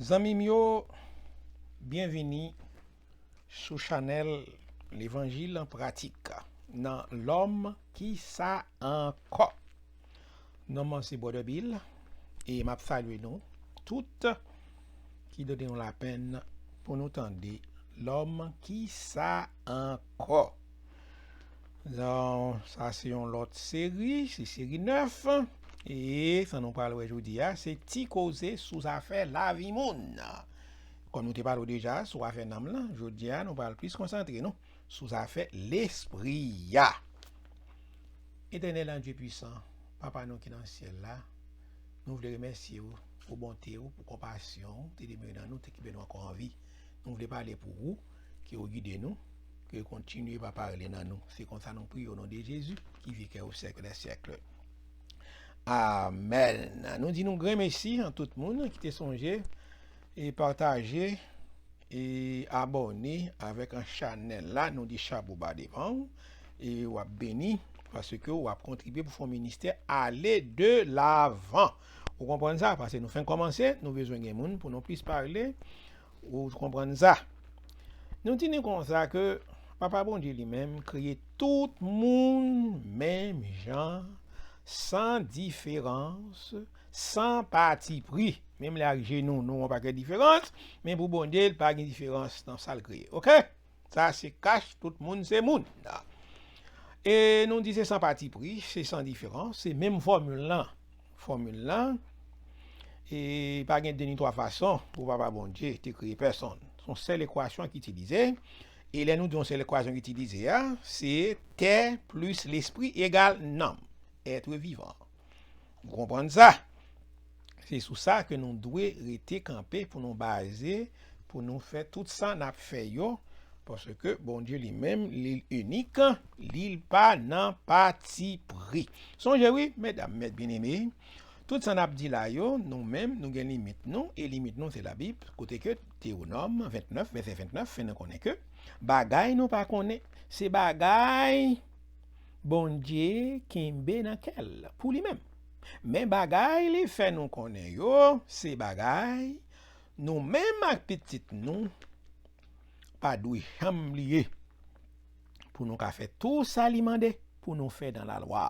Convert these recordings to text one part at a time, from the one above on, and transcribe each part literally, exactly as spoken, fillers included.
Zanmi m yo, byenvini sou chanèl Levanjil an Pratik nan Lòm Kisa Ankò. Non mwen se Brother Bill e m ap salye nou tout ki tande yon lapenn pou nou tande Lòm Kisa Ankò. Donk, sa se yon lòt seri, se seri nèf. E sa nou pral wè jodi a, se ti koze sou zafè lavi moun. Kòm nou te pale w deja sou afè nanm lan, jodi a nou pral plis konsantre nou sou zafè lespri a. Etènèl an Dye pwisan, Papa nou ki nan syèl la, nou vle remèsye w pou bonte w, pou konpasyon w, te demere nan nou, te kenbe nou ankò an vi. Nou vle pale pou ou, ke w gide nou, ke w kontinye papa rele nan nou. Se konsa nou priye o non de Jezi, ki viv e k o syèk dè syèk. Amèn. Nou di nou grenmesi an tout moun ki te sonje e pataje e abòne avèk an chanèl la. Nou di chapo ba devan w e w ap beni paske w ap kontribye pou fè yon ministè ale de lavan. Ou konprann sa? Paske nou fenk kòmanse, nou bezwen gen moun pou nou plis pale. Ou konprann sa? Nou di nou konsa ke Papa Bondye li menm kreye tout moun menm jan, san diferans, san patipri. Menm lè ak je nou, nou yon pakèt diferans, men pou Bondye, li pa gen diferans nan sa l kreye. Oke? Sa se kach, tout moun se moun. E nou di se san patipri, se san diferans, se menm fòmil lan. Fòmil lan, e pa gen de ni twa fason pou Papa Bondye te kreye pèsonn. Se yon sèl ekwasyon ki itilize. E lè nou di yon sèl ekwasyon ki itilize a, se tè plis lespri egal nanm, être vivant. Ou konprann sa? Se sou sa ke nou dwe rete kanpe pou nou baze, pou nou fè tout sa n ap fè yo, paske Bondye li menm, li inik, li pa nan patipri. Sonje wi, medam, mèt byeneme, tout sa n ap di la yo, nou menm, nou gen limit nou, e limit nou se Labib, kote ke Tewonòm ventnèf, vèsè ventnèf, fè nou konnen ke bagay nou pa konnen, se bagay Bondye kenbe nan kè l pou li menm. Men bagay li fè nou konnen yo, se bagay nou menm ak pitit nou pa dwe janm bliye pou nou ka fè tou sa li mande pou nou fè nan lalwa.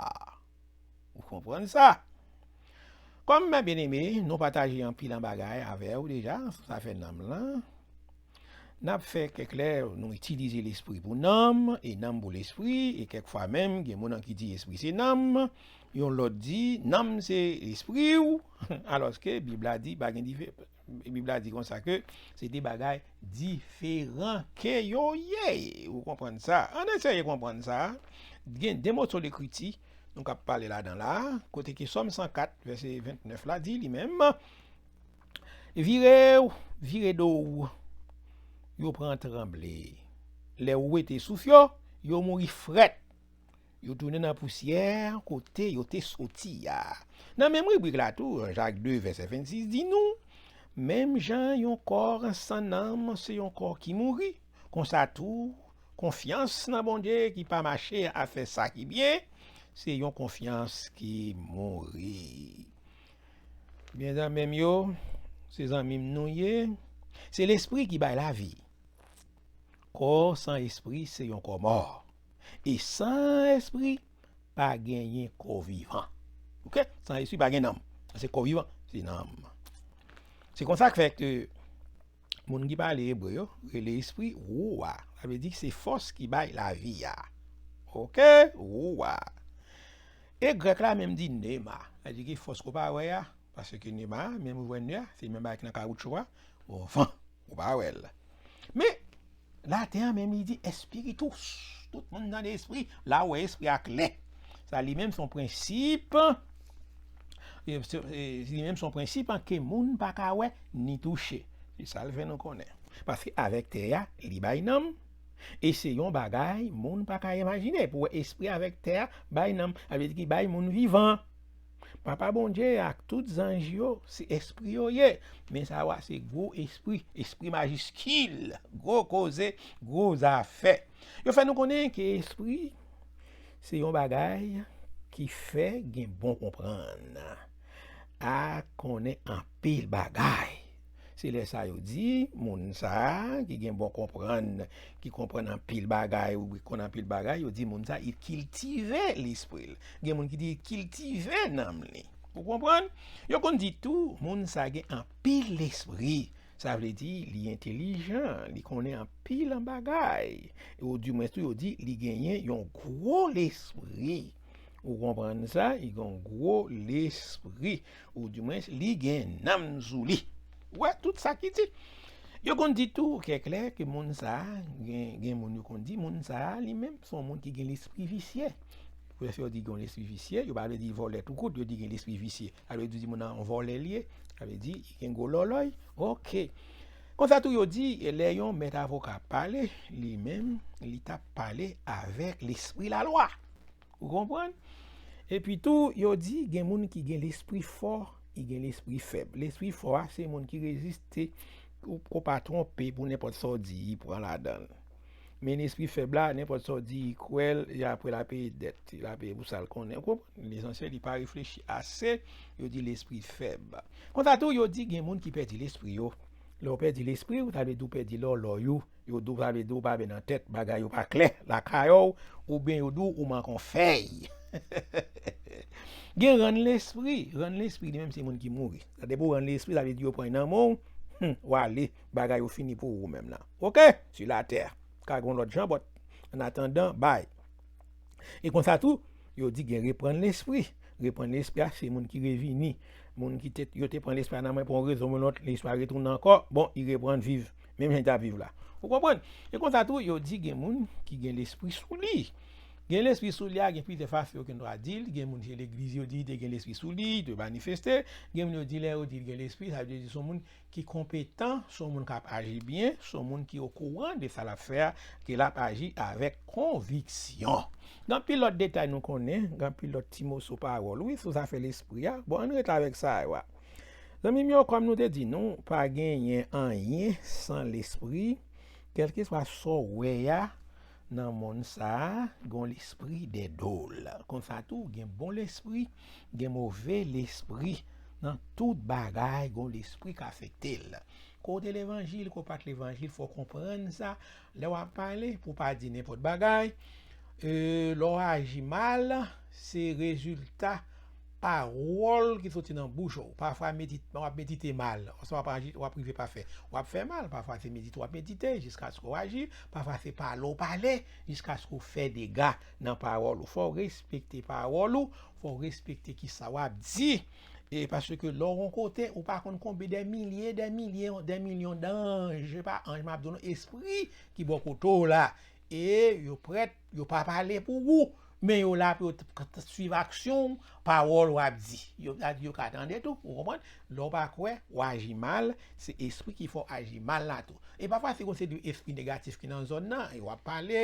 Ou konprann sa? Kòm mè byeneme, nou pataje anpil an bagay avè w deja, sa fè nanm lan. N ap fè kèk lè, nou itilize lespri pou nanm, e nanm pou lespri, e kèk fwa menm, gen moun ki di lespri se nanm, yon lòt di, nanm se lespri w, alòske Bib la di, pa gen dife-, Bib la di konsa ke se de bagay diferan ke yo ye. Ou konprann sa? Ann eseye konprann sa. Gen de moso lekriti, nou k ap pale ladan la, kote ke Sòm san kat, vèsè ventnèf la di li menm, vire w, vire do w, yo pran tranble. Lè w wete souf yo, yo mouri frèt. Yo tounen nan pousyè kote yo te soti a. Nan menm ribrik la tou, Jak de, vèsè vennsis di nou, menm jan yon kò san nanm se yon kò ki mouri, konsa tou, konfyans nan Bondye ki pa mache a fè sa ki byen, se yon konfyans ki mouri. Byen zanmi m yo, se zanmi m nou ye, se lespri ki bay lavi. Kò san espri se yon kò mò. E san espri pa genyen kò vivan. Oke? San espri pa gen nanm. Se kò vivan, se nanm. Se konsa k fè ke moun ki pale ebre yo rele espri Rouah. Sa vle di se fòs ki bay lavi a. Oke? Rouah. E grèk la menm di pneuma. Sa vle di ki fòs ke w pa wè a. Paske pneuma, menm ou wè pneuma, se menm bagay ki nan kawoutchou a. Bon, van, ou pa wè l. Men, Laten an menm li di espiritus. Tout moun tande espri, la ou wè espri a klè. Sa li menm se yon prensip, e, se, e, li menm se yon prensip an ke moun pa ka wè ni touche. Se sa l fè nou konnen. Paske avèk tè a, li bay nanm, e se yon bagay moun pa ka imajine. Pou wè espri avèk tè a bay nanm, sa vle di ki bay moun vivan. Papa Bondye ak tout zanj yo, se espri yo ye. Men sa yo a se gwo espri, espri majiskil, gwo koze, gwo zafè. Yo fè nou konnen ke espri se yon bagay ki fè gen bon konprann, ak konnen anpil bagay. Se lè sa yo di, moun sa a, ki gen bon konprann, ki konprann anpil bagay, ou ki konn anpil bagay, yo di moun sa a, li kiltive lespri l. Gen moun ki di li kiltive nanm li. Ou konprann? Yo konn di tou, moun sa a gen anpil lespri. Sa vle di, li entelijan, li konnen anpil an bagay. Ou dimwens tou, yo di, li genyen yon gwo lespri. Ou konprann sa? Li gen yon gwo lespri. Ou dimwens, li gen nanm sou li. Ou wè, tout sa ki di. Yo konn di tou, kè klè, ke moun sa a, gen, gen moun yo konn di, moun sa a, li menm, se yon moun ki gen lespri visye. Pou lè yo di gen lespri visye, yo pa vle di vòlè tou kout, yo di gen lespri visye. Sa vle di moun nan yon vòlè li ye, sa vle di, li gen gwo lòlòy. Oke. Konsa tou, yo di, lè yon mèt avoka pale, li menm, li t ap pale avèk lespri lalwa. Ou konprann? Epi tou, yo di, gen moun ki gen lespri fò, ki gen lespri fèb. Lespri fò a, se moun ki reziste, ou, ou pa twonpe pou nenpòt sa w di, li pran ladan l. Men lespri fèb la, nenpòt sa w di, li kwè l, e apre l ap peye dèt, l ap peye pou sa l konnen. Ou konprann? Lesansyèl, li pa reflechi ase, yo di lespri fèb. Konsa tou, yo di, gen moun ki pèdi lespri yo. Lè w pèdi lespri w, sa vle di w pèdi lòlòy ou. Yo di w sa vle di w pa byen nan tèt, bagay yo pa klè lakay ou, oubyen yo di w ou manke yon fèy. Gen rann lespri. Rann lespri, li menm, se moun ki mouri. Sa depi w rann lespri, sa vle di yo pran nan men w, hmm, w ale, bagay yo fini pou ou menm nan. Oke? Sou latè. Ka gen yon lòt jan, but, an atandan, bay. E konsa tou, yo di gen reprann lespri. Reprann lespri a, se moun ki revini. Moun ki te, yo te pran lespri a nan men pou yon rezon, men lòt, lespri a retounen ankò. Bon, li reprann viv. Menm jan li t ap viv la. Ou konprann? E konsa tou, yo di gen moun ki gen lespri sou li. Gen lespri sou li a, gen plizyè fason yo konn tradui l. Gen moun se legliz yo di te gen lespri sou li, te manifeste. Gen moun yo di lè yo di l gen lespri, sa vle di se yon moun ki konpetan, se yon moun k ap aji byen, se yon moun ki okouran de sa l ap fè a, ke l ap aji avèk konviksyon. Gen anpil lòt detay nou konnen, gen anpil lòt ti moso pawòl, wi, sou zafè lespri a. Bon, ann ret avèk sa yo a. Zanmi m yo, kòm nou te di nou, pa genyen anyen san lespri, kèlkeswa sa w wè a, nan monn sa a, gen yon lespri dèyè do l. Konsa tou, gen bon lespri, gen move lespri. Nan tout bagay, gen yon lespri k afekte l. Kote levanjil, kote pa t levanjil, fò w konprann sa. Lè w ap pale, pou w pa di nenpòt bagay. E, lè w aji mal, se rezilta pawòl ki soti nan bouch ou. Pafwa medit-, w ap medite mal, oswa w ap aji, w ap rive pa fè. W ap fè mal, pafwa se medite w ap medite, jiskaske w aji, pafwa se pale w pale, jiskaske w fè dega nan pawòl ou. Fò w respekte pawòl ou, fò w respekte kisa w ap di. E paske lè w yon kote, ou pa konn konbyen dè milye, dè milye, dè milyon danj, se pa anj, m ap di w non, espri ki bò kote w la. E yo prèt, yo pa pale pou ou, men yo la pou yo t-, t-, swiv aksyon w, pawòl w ap di. Yo, yo ka tande tou, ou konprann? Lè w pa kwè, w aji mal, se espri ki fè w aji mal la tou. E pafwa, se konn se de espri negatif ki nan zòn nan, e w ap pale,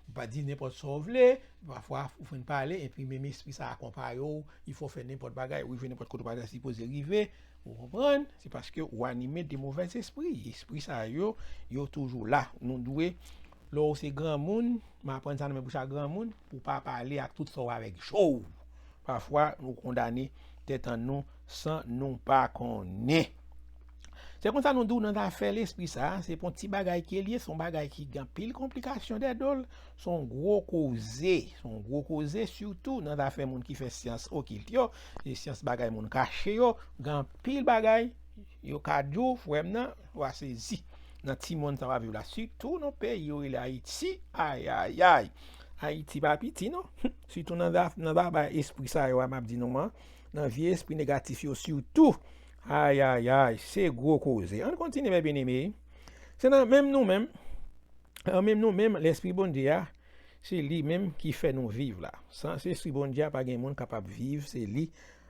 ou pa di nenpòt sa w vle, pafwa, ou fin pale, epi menm espri sa akonpaye w, li fè w fè nenpòt bagay, ou rive nenpòt kote w pa ta sipoze rive, ou konprann? Se paske ou anime de movèz espri. Espri sa yo, yo toujou la. Nou dwe, lè w se granmoun, m aprann sa nan men bouch a granmoun, pou w pa pale ak tout sa w avèk je w. Pafwa, nou kondane tèt an nou san nou pa konnen. Se konsa nou di w nan zafè lespri sa a, se pa yon ti bagay ke l ye, se yon bagay ki gen anpil konplikasyon dèyè do l, se yon gwo koze, se yon gwo koze, sitou nan zafè moun ki fè syans okilt yo, e syans bagay moun kache yo, gen anpil bagay yo ka di w, frè m nan, w a sezi. Nan ti monn sa w ap viv la, sitou nan peyi yo rele Ayiti, ayayay. Ayiti pa piti non. Sitou nan zaf-, nan zafè espri sa yo a m ap di nou an, nan vye espri negatif yo sitou. Ayayay, se gwo koze. Ann kontinye, mè byeneme. Se nan menm nou menm, nan menm nou menm, lespri Bondye a, se li menm ki fè nou viv la. San lespri Bondye a, pa gen moun kapab viv, se li,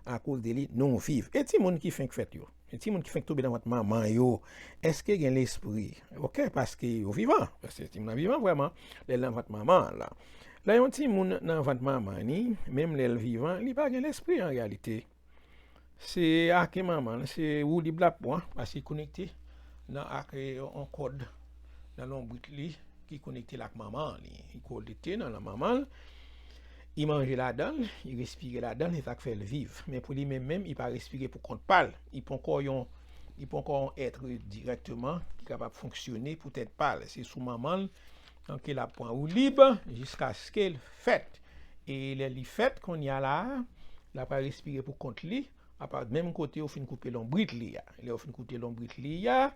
akoz de li, nou viv. E timoun ki fenk fèt yo? E timoun ki fenk tonbe nan vant manman yo, èske gen lespri? Oke, paske yo vivan. Paske timoun nan vivan vrèman, lè l nan vant manman an la. Lè yon timoun nan vant manman ni, menm lè l vivan, li pa gen lespri an reyalite. Se ake manman l, se woulib l ap pran, paske li konekte nan ake yon kòd nan lonbrit li ki konekte l ak manman li. Li konekte nan, nan manman l, li manje ladan l, li respire ladan l, se sa k fè l viv. Men pou li menm menm, li pa respire pou kont pa l. Li poko yon Li poko yon èt dirèkteman ki kapab fonksyone pou tèt pa l. Se sou manman l, donk, ke l ap pran woulib jiskaske l fèt. E lè li fèt, kounye a la a, l ap respire pou kont li, apa menm kote yo fin koupe lonbrit li a. Lè yo fin koupe lonbrit li a,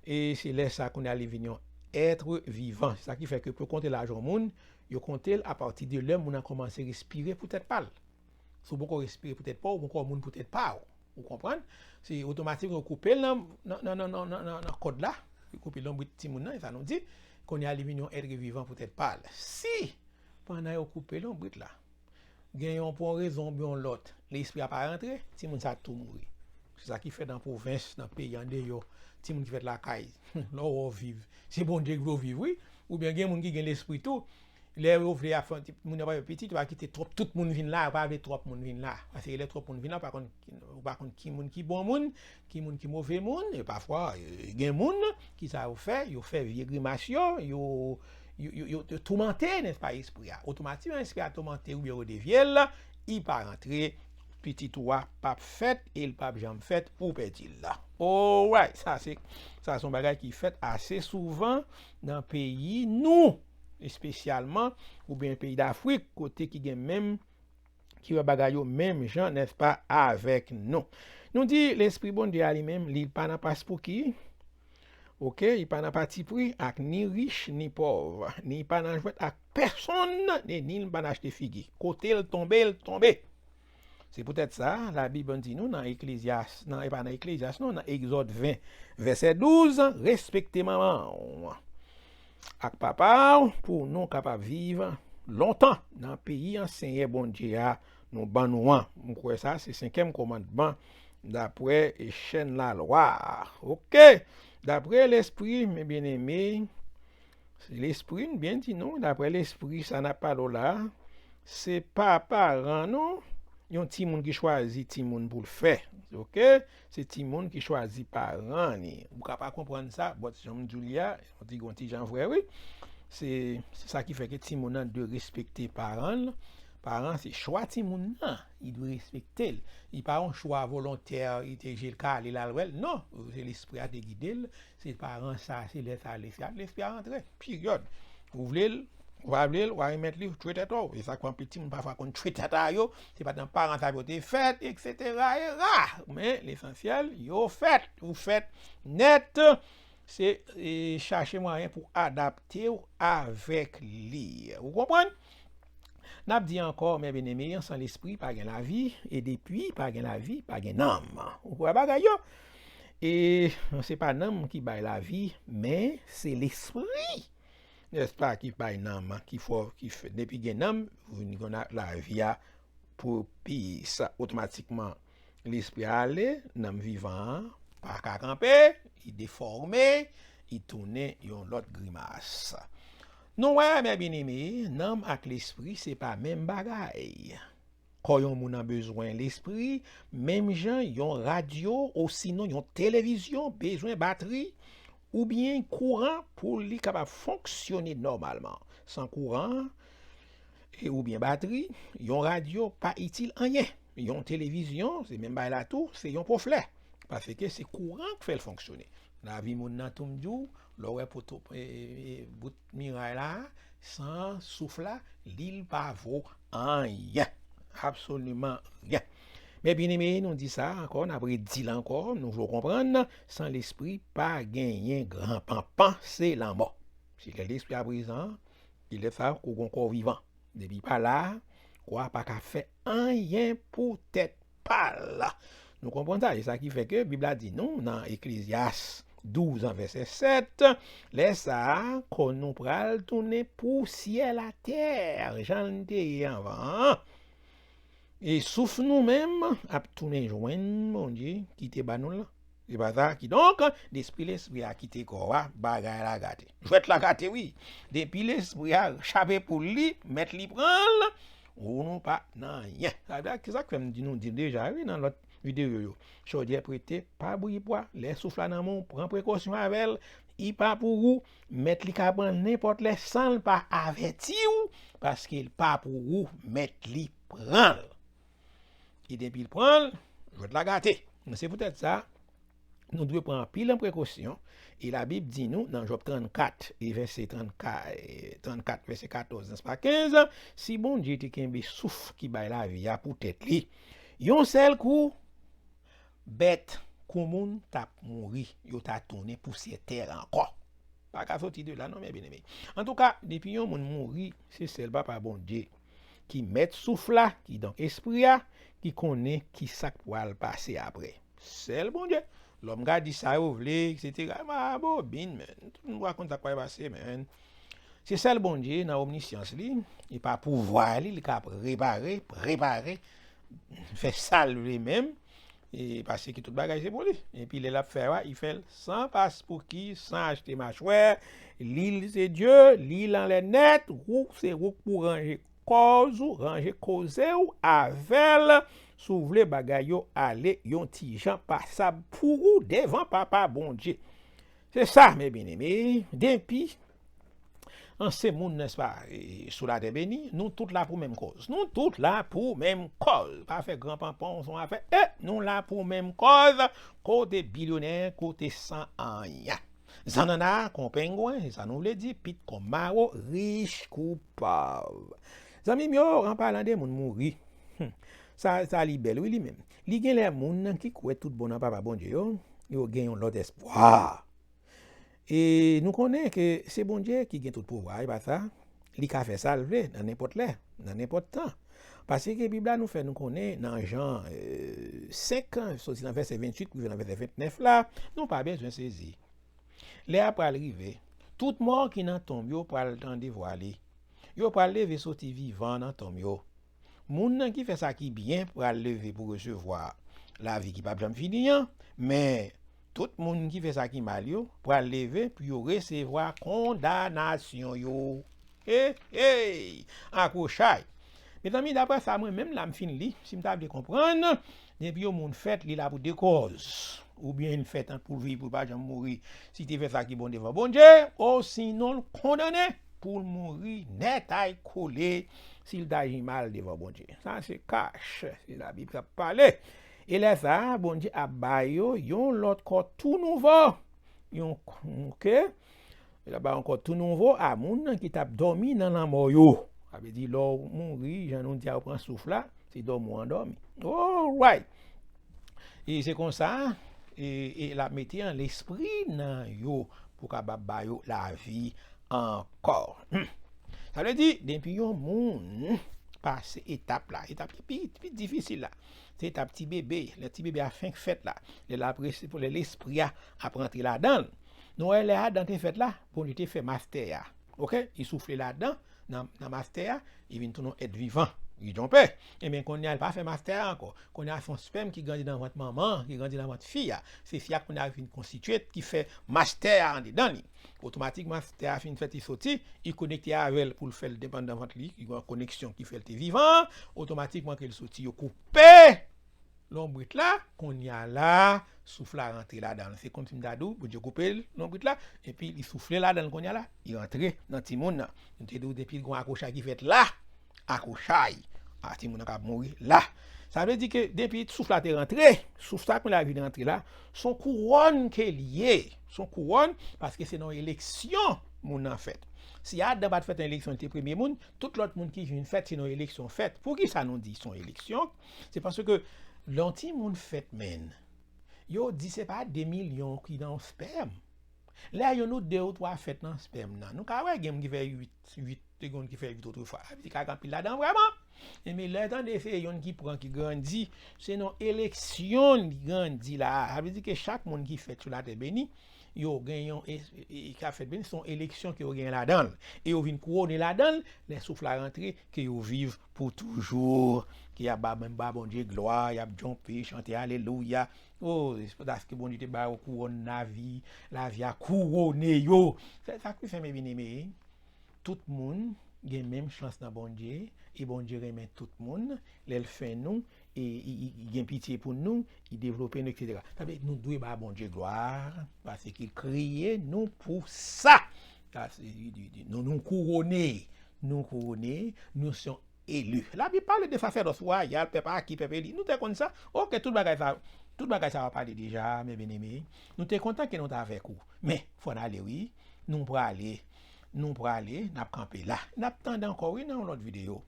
e se lè sa kounye a li vin yon èt vivan. Se sa ki fè ke pou yo konte laj yon moun, yo konte l apati de lè moun nan kòmanse respire pou tèt pa l. Si w poko respire pou tèt pa w, ou poko moun pou tèt pa w. Ou konprann? Se otomatik yo koupe l nan, nan, nan kòd la. Yo koupe lonbrit timoun nan, e sa nou di. Kounye a li vin yon èt vivan pou tèt pa l. Si, pandan yo koupe lonbrit la, gen yon, pou yon rezon oubyen yon lòt, lespri a pa rantre, timoun sa tou mouri. Se sa ki fèt nan pwovens, nan peyi andeyò, timoun ki fèt lakay. Lè w viv, se Bondye ki fè w viv, wi. Oubyen gen moun ki gen lespri tou. Lè yo vle ap fè moun yo pa yo pitit, yo pa kite twòp tout moun vin la, yo pa vle twòp moun vin la. Paske lè twòp moun vin la, ou pa konn, ou pa konn ki moun ki bon moun, ki moun ki move moun, e pafwa, e, gen moun, ki sa yo fè, yo fè vye grimas yo, yo, yo, yo, yo, yo toumante, nèspa, espri a. Otomatikman, espri a toumante oubyen yo devye l, li pa rantre, pitit ou a p ap fèt, e l p ap janm fèt, ou pèdi l la. Alright, sa se, sa se yon bagay ki fèt ase souvan nan peyi nou, espesyalman, oubyen peyi Dafrik, kote ki gen menm, ki wè bagay yo menm jan, nèspa, avèk nou. Nou di, Lespri Bondye a li menm, li pa nan paspouki, oke, li pa nan patipri ak ni rich, ni pòv, ni pa nan jwèt ak pèsonn, e ni li pa nan achte figi. Kote l tonbe, l tonbe. Se poutèt sa, Labib di nou nan Eklezyas, nan, e pa nan Eklezyas, non, nan Egzòd ven, vèsè douz, respekte manman w ak papa w pou nou kapab viv lontan nan peyi an Senyè Bondye a nou ban nou an. M kwè sa se senkyèm kòmandman daprè chèn lalwa. Oke. Daprè Lespri, mes bien-aimés, se Lespri, m byen di nou, daprè Lespri, sa n ap pale w la, se pa paran nou, yon timoun ki chwazi timoun pou l fè. Oke? Se timoun ki chwazi paran li. Ou ka pa konprann sa, but jan m di w li a, yon ti, yon ti jan vrè, wi. Se, se sa ki fè ke timoun nan dwe respekte paran l. Paran, se chwa timoun nan. Li dwe respekte l. Li pa yon chwa volontè, li te je l kale, l al wè l. Non, se lespri a te gide l. Se paran sa, se lè sa, lespri a, lespri a rantre. Peryòd. Ou vle l, ou pa vle l, ou pa remèt li, ou tchwe tèt ou. E sa k fè anpil timoun pafwa konn tchwe tèt a yo, se pa nan paran sa yo te fèt, etsetera, era. Men, lesansyèl, yo fèt, ou fèt nèt. Se, e, chache mwayen pou adapte w avèk li. Ou konprann? N ap di ankò, mes bien-aimés, san lespri, pa gen lavi, e depi pa gen lavi, pa gen nanm. Ou wè bagay yo? E se pa nanm ki bay lavi, men se lespri, nèspa, ki bay nanm, ki fè, ki fè, depi gen nanm, vin gen la-, lavi a pwopis. Otomatikman, lespri a ale, nanm vivan an pa ka kanpe, li defòme, li tounen yon lòt grimas. Nou wè, mes bien-aimés, nanm ak lespri se pa menm bagay. Kò yon moun nan bezwen lespri, menm jan yon radyo osinon yon televizyon bezwen batri oubyen kouran pou li kapab fonksyone nòmalman. San kouran e oubyen batri, yon radyo pa itil anyen. Yon televizyon, se menm bagay la tou, se yon pwoflè. Paske se kouran k fè l fonksyone. Lavi moun nan tou, m di w, lè w wè poto, e, e, e, bout miray la, san souf la, li pa vo anyen. Absoliman ryen. Mes bien-aimés, nou di sa ankò, n ap redi l ankò, nou vle w konprann, san lespri, pa genyen gran panpan, se lanmò. Si lè lespri a prezan, se lè sa, ou gon kò vivan. Depi pa la, kò a pa ka fè anyen pou tèt pa l. Nou konprann sa, e sa ki fè ke Bib la di nou nan Eklezyas douz an vèsè sèt, lè sa a, kò nou pral tounen pousyè latè, jan l te ye anvan an. E souf nou menm ap tounen jwenn Bondye ki te ba nou l lan. Se pa sa, kidonk, lespri, lespri a kite kò a, bagay la gate. Jwèt la gate, wi. Depi lespri a chape poul li, mèt li pran l, ou nou pa nan anyen. Sa vle di, sa k fè m di nou di l deja, wi, nan lòt videyo yo. Chodyè prete, pa bouyi pwa. Lè souf la nan men w, pran prekosyon avè l. Li pa pou ou. Mèt li ka pran l nenpòt lè san l pa avèti w, paske l pa pou ou. Mèt li pran l. E depi l pran l, jwèt la gate. Se poutèt sa, nou dwe pran anpil an prekosyon. E Labib di nou nan Jòb trannkat, e vèse trannkat, e trannkat, vèse katòz jiska kenz, si Bondye te kenbe souf ki bay lavi a pou tèt li, yon sèl kou, bèt kou moun t ap mouri, yo ta tounen pousyè tè ankò. Pa ka soti de la non, men byeneme. Antouka, depi yon moun mouri, se sèl Papa Bondye ki mèt souf la, kidonk espri a, ki konnen ki sa k pral pase apre. Sèl Bondye. Lòm ka di sa yo vle, etsetera. Ma bobin, men. Tout moun pa konn sa k pral pase, men. Se sèl Bondye, nan omnisyans li, e pa pouvwa li, li ka repare, prepare, fè sa l vle menm, e paske tout bagay se pou li. Epi lè l ap fè a, li fè l san paspouki, san achte machwè. Li, li se Dye, li l anlè nèt, ou se ou k pou ranje kòz ou, ranje koze w avè l. Si w vle bagay yo ale yon ti jan pasab pou ou devan Papa Bondye. Se sa, men byeneme, depi an se moun, nèspa, e, sou latè beni, nou tout la pou menm kòz. Nou tout la pou menm kòz. Pa fè gran panpan, se yon afè, e, nou la pou menm kòz. Kote bilyonè, kote san anyen. Zannanna kon pengwen, se sa nou vle di, pit kon mawo, rich kou pòv. Zanmi m yo, an palan de moun mouri, hmm, sa, sa li bèl, wi, li menm. Li gen lè moun ki kwè tout bon nan Papa Bondye yo, yo gen yon lòt espwa. E nou konnen ke se Bondye ki gen tout pouvwa, e pa sa? Li ka fè sa l vle, nan nenpòt lè, nan nenpòt tan. Paske Bib la nou fè nou konnen nan Jan, e, senk, soti nan vèsè venntuit pou rive nan vèsè ventnèf la, nou pa bezwen sezi. Lè a pral rive, tout mò ki nan tonm yo pral tande vwa li. Yo pral leve soti vivan nan tonm yo. Moun nan ki fè sa ki byen pral leve pou resevwa lavi ki p ap janm fini an, men tout moun ki fè sa ki mal yo pral leve pou yo resevwa kondanasyon yo. Hey, hey! Akwochay! Mezanmi, daprè sa mwen menm la m fin li, si m ta vle konprann, depi yon moun fèt, li la pou de kòz. Oubyen li fèt pou l viv, pou l pa janm mouri, si te fè sa ki bon devan Bondye, osinon l kondannen pou l mouri nèt ay kole si l t aji mal devan Bondye. Sa se kach, se Labib k ap pale. E lè sa a, Bondye ap ba yo yon lòt kò tou nouvo. Yon, oke? L ap ba yon kò tou nouvo a moun ki t ap dòmi nan lanmò yo. Sa vle di, lè w mouri, jan nou di a, ou pran souf la, se dòmi w andòmi. Alright! E se konsa, e, e l ap mete an lespri nan yo pou kapab ba yo lavi ankò. Hmm. Sa vle di, depi yon moun pase etap la, etap ki pi, pi difisil la, se etap ti bebe, lè ti bebe a fenk fèt la, lè l ap resi-, lè lespri a ap rantre ladan l. Nou wè lè Adan te fèt la, Bondye te fè mastè a. Oke? Li soufle ladan, nan, nan mastè a, li vin tounen yon èt vivan. Li tronpe. Ebyen, kounye a, li pa fè mastè a ankò. Kounye a, se yon spèm ki grandi nan vant manman, ki grandi nan vant fi a. Se fi a kounye a vin konstitye, ki fè mastè a andedan li. Otomatikman, mastè a fin fèt, li soti, li konekte avè l pou l fè l depann nan vant li, li gen yon koneksyon ki fè l te vivan. Otomatikman ke l soti, yo koupe lonbrit la, kounye a la, souf la rantre ladan l. Se kòmsi m ta di w, Bondye koupe l, lonbrit la, epi li soufle ladan l kounye a la, li rantre nan timoun nan. Nou te di w depi l gen yon akochay ki fèt la, akochay, a timoun nan k ap mouri la. Sa vle di ke depi souf la te rantre, souf sa kounye a vin rantre la, se yon kouwòn ke l ye. Se yon kouwòn, paske se nan yon eleksyon moun nan fèt. Si Adan pa t fèt nan eleksyon, li te premye moun, tout lòt moun ki vin fèt, se nan yon eleksyon fèt. Poukisa nou di se yon eleksyon? Se paske lè yon timoun fèt, men, yo di se pa de milyon ki nan yon spèm. Lè youn ou de ou twa fèt nan spèm nan, nou ka wè gen moun ki fè uit, uit, te gen moun ki fè uit otrefwa. Sa vle di ka gen anpil ladan vrèman. Ebyen, lè tande se youn ki pran, ki grandi, se nan eleksyon li grandi la. Sa vle di ke chak moun ki fèt sou latè beni, yo gen yon es-, e, e, ka fèt beni, se yon eleksyon ke yo gen ladan l. E yo vin kouwone ladan l, lè souf la rantre, ke yo viv pou toujou, ke y ap ba, menm ba Bondye glwa, y ap djonpe, chante alelouya. O, se paske Bondye te ba yo kouwòn lavi, lavi a kouwone yo. Se sa ki fè, men byeneme, tout moun gen menm chans nan Bondye, e Bondye renmen tout moun, lè l fè nou, e, i, i, i gen pitye pou nou, i devlope nou, etsetera. Sa vle di, nou dwe ba Bondye glwa, paske l kreye nou pou sa. Sa, se, nou, nou kouwone, nou kouwone, nou se yon eli. Labib pale de sasèdòs wayal, pèp aki, pèp eli. Nou te konn sa. Oke, tout bagay sa. Tout bagay sa yo pale deja, men byeneme. Nou te kontan ke nou t avèk ou. Men, fò n ale, wi. Nou prale. Nou prale, n ap kanpe la. N ap tande ankò, wi, nan yon lòt videyo.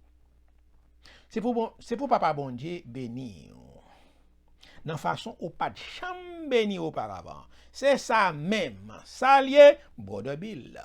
Se pou, bon, se pou Papa Bondye beni w nan fason ou pa t janm beni oparavan. Se sa menm. Salye, Brother Bill.